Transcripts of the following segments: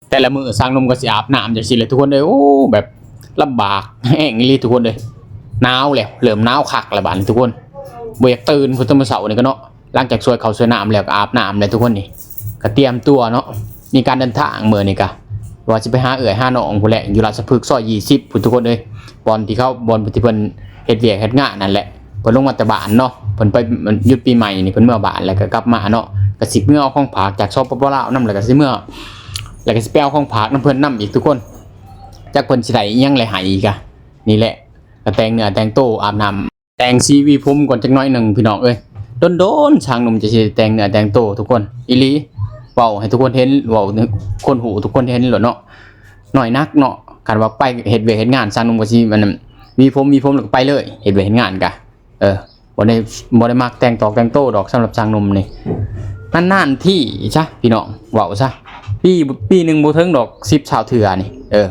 ແຕ່ລະມື້ຊ່າງໜຸ່ມກໍຊິອາບນ້ຳຈັ່ງຊີ້ແຫຼະທຸກຄົນເອີຍ. ໂອ້ ແບບລຳບາກແຮງອີ່ຫຼີທຸກຄົນເອີຍ. ໜາວແລ້ວ ເລີ່ມໜາວຄັກແລ້ວບາດນີ້ທຸກຄົນ. ບໍ່ຢາກຕື່ນພຸ້ນ ແຕ່ມື້ເຊົ້ານີ້ກໍເນາະ ຫຼັງຈາກຊ່ວຍເຂົ້າຊ່ວຍນ້ຳແລ້ວກໍອາບນ້ຳແລ້ວທຸກຄົນນີ້ ກໍຕຽມຕົວເນາະ ມີການເດີນທາງມື້ນີ້ກະ ວ່າຊິໄປຫາເອື້ອຍຫານ້ອງພຸ້ນແຫຼະ ຢູ່ລາຊະພຶກຊອຍຊາວຫົກພຸ້ນທຸກຄົນເອີຍ. ບ່ອນທີ່ເຂົາ ບ່ອນທີ່ເພິ່ນເຮັດວຽກເຮັດງານນັ້ນແຫຼະ. ເພິ່ນລົງມາແຕ່ບ້ານເນາະ ເພິ່ນໄປຢຸດປີໃໝ່ນີ້ ເພິ່ນເມືອບ້ານແລ້ວກໍກັບມາເນາະ. ກໍຊິເມືອເອົາຂອງຝາກຈາກ ສປປ ລາວ ນຳ ແລ້ວກໍຊິເມືອ ແລ້ວກໍຊິໄປເອົາຂອງຝາກນຳເພິ່ນນຳອີກທຸກຄົນ. ຈັກເພິ່ນຊິໄດ້ອີ່ຫຍັງແລ້ວໃຫ້ອີກກະ ນີ້ແຫຼະ ກໍແຕ່ງເນື້ອແຕ່ງໂຕ ອາບນ້ຳ ແຕ່ງສີຫວີຜົມກ່ອນຈັກໜ້ອຍໜຶ່ງພີ່ນ້ອງເອີຍ. ໂດນໆ ຊ່າງໜຸ່ມຈະຊິແຕ່ງເນື້ອແຕ່ງໂຕທຸກຄົນ ອີ່ຫຼີ. ເວົ້າໃຫ້ທຸກຄົນເຫັນ ເວົ້າໃຫ້ຄົນຮູ້ ທຸກຄົນເຫັນໂລດເນາະ. ນ້ອຍໜັກເນາະ ຄັນວ່າໄປເຮັດວຽກເຮັດງານ ຊ່າງໜຸ່ມກໍຊິ ອັນ ຫວີຜົມ ຫວີຜົມແລ້ວກໍໄປເລີຍ ເຮັດວຽກເຮັດງານກະ ເອີ ບໍ່ໄດ້ ບໍ່ໄດ້ມັກແຕ່ງຕອກແຕ່ງໂຕດອກ ສຳລັບຊ່າງໜຸ່ມນີ້. ນານໆ ທີຊະພີ່ນ້ອງ ເວົ້າຊະ ປີ ປີໜຶ່ງບໍ່ເຖິງດອກ ສິບ ຊາວເທື່ອນີ້ ເອີ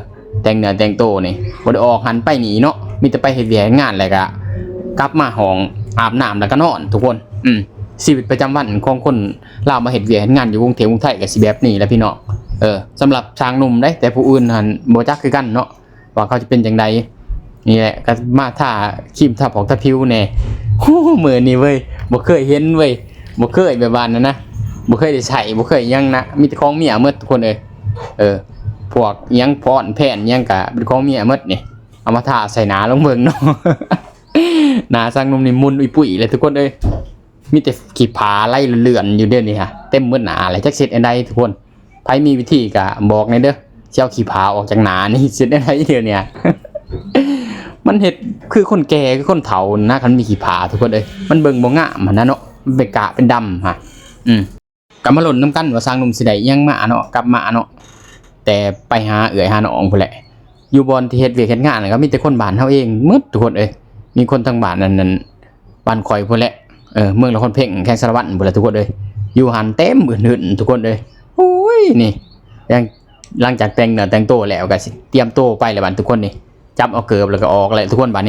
ແຕ່ງເນື້ອແຕ່ງໂຕນີ້ ບໍ່ໄດ້ອອກຫັ້ນໄປນີ້ເນາະ ມີແຕ່ໄປເຮັດວຽກເຮັດງານ ແລ້ວກະກັບມາຫ້ອງອາບນ້ຳ ແລ້ວກະນອນທຸກຄົນ. ອືມ ຊີວິດປະຈຳວັນຂອງຄົນລາວມາເຮັດວຽກເຮັດງານຢູ່ກຸງເທບກຸງໄທກໍຊິແບບນີ້ແຫຼະພີ່ນ້ອງ. ເອີ ສຳລັບຊ່າງໜຸ່ມເດ້ ແຕ່ຜູ້ອື່ນຫັ້ນບໍ່ຈັກຄືກັນເນາະ ວ່າເຂົາຈະເປັນຈັ່ງໃດ. ນີ້ແຫຼະ ກໍມາທາຄຣີມທາຜອກທາຜິວແດ່. ໂອ້ ມື້ນີ້ເວີຍ ບໍ່ເຄີຍເຫັນເວີຍ ບໍ່ເຄີຍແບບວ່ານັ້ນນະ ບໍ່ເຄີຍໄດ້ໃຊ້ ບໍ່ເຄີຍຫຍັງນະ ມີແຕ່ຂອງເມຍໝົດທຸກຄົນເອີຍ. ເອີ ພວກຫຍັງພອນແຜ່ນຫຍັງກະເປັນຂອງເມຍໝົດນີ້ ເອົາມາທາໃສ່ໜ້າລອງເບິ່ງເນາະ. ໜ້າຊ່າງໜຸ່ມນີ້ໝຸ່ນອຸ້ຍປຸ້ຍເລີຍທຸກຄົນເອີຍ. ມີແຕ່ຂີ້ຜາໄຫຼເລື່ອນຢູ່ດຽວນີ້ຮະ ເຕັມໝົດໜ້າເລີຍ ຈັກຊິເຮັດແນວໃດທຸກຄົນ. ໃຜມີວິທີກະບອກແດ່ເດີ ຊິເອົາຂີ້ຜາອອກຈາກໜ້ານີ້ ຊິເຮັດແນວໃດດຽວນີ້. ມັນເຮັດຄືຄົນແກ່ຄືຄົນເຖົ້ານະ ຄັນມີຂີ້ຜາທຸກຄົນເອີຍ ມັນເບິ່ງບໍ່ງາມຫັ້ນນະເນາະ ມັນເປັນກະເປັນດຳຮະ. ອືມ ກໍມາລຸ້ນນຳກັນວ່າຊ່າງໜຸ່ມຊິໄດ້ຫຍັງມາເນາະ ກັບມາເນາະ. ແຕ່ໄປຫາເອື້ອຍຫານ້ອງພຸ້ນແຫຼະ ຢູ່ບ່ອນທີ່ເຮັດວຽກເຮັດງານກໍມີແຕ່ຄົນບ້ານເຮົາເອງໝົດທຸກຄົນເອີຍ. ມີຄົນທາງບ້ານນັ້ນ ບ້ານຂ້ອຍພຸ້ນແຫຼະ ເອີ ເມືອງລະຄອນເພັງ ແຂວງສາລະວັນພຸ້ນແຫຼະທຸກຄົນເອີຍ. ຢູ່ຫັ້ນເຕັມອື່ນໆ ທຸກຄົນເອີຍ. ໂອ້ຍ ນີ້ ຫຼັງ ຫຼັງຈາກແຕ່ງເນື້ອແຕ່ງໂຕແລ້ວ ກໍຊິຕຽມໂຕໄປແລ້ວບາດທຸກຄົນນີ້. ຈັບເອົາເກີບແລ້ວກໍອອກແລ້ວທຸກຄົນບາດນີ້.